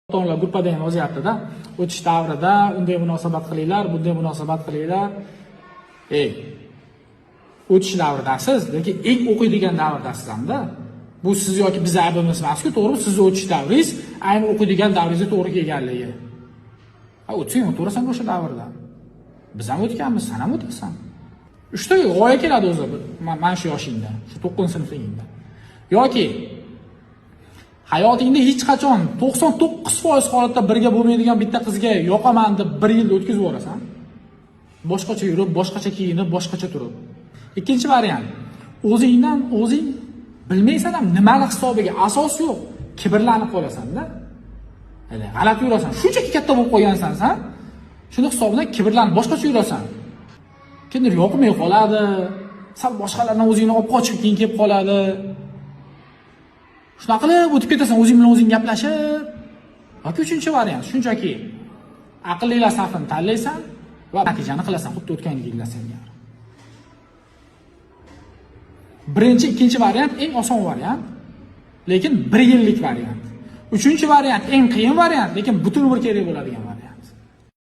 Ota-onalar gruppada ham yozyapti-da. O'tish davrida unday munosabat qilinglar, bunday munosabat qilinglar. Ey, o'tish davridasiz, lekin eng o'qiydigan davrdasiz hamda. Bu siz yoki biz aybimiz emas-ku, to'g'rimi? Sizni o'tish davringiz ayni o'qiydigan davringizga to'g'ri kelganligi. Ha, o'tsang o'taverasan o'sha davrda. Biz ham o'tganmiz, san ham o'tasan. Uchta g'oya keladi o'zi mana shu yoshingda, shu 9-sinfligingda. Yoki hayotingda hech qachon 99% holatda birga bo'lmaydigan bitta qizga yoqaman deb bir yilda o'tkazib yuborasan. Boshqacha yurib, boshqacha kiyinib, boshqacha turib. Ikkinchi variant. O'zingdan o'zing bilmaysan ham nimani hisobiga, asos yo'q, kibrlanib qolasan-da. Ya'ni g'alati yurasan. Shunchaki katta bo'lib qolgansan san. Shuni hisobidan kibrlanib boshqacha yurasan. Kimdir yoqmay qoladi, sal boshqalardan o'zingni olib qochib keyin kelib qoladi. Shunaqa qilib o'tib ketasan o'zing bilan o'zing gaplashib. Yoki uchinchi variant, shunchaki aqllilar safini tanlaysan va natijani qilasan, xuddi o'tgan yillar singari. Birinchi, ikkinchi variant eng oson variant, lekin bir yillik variant. Uchinchi variant eng qiyin variant, lekin butun umr kerak bo'ladigan variant.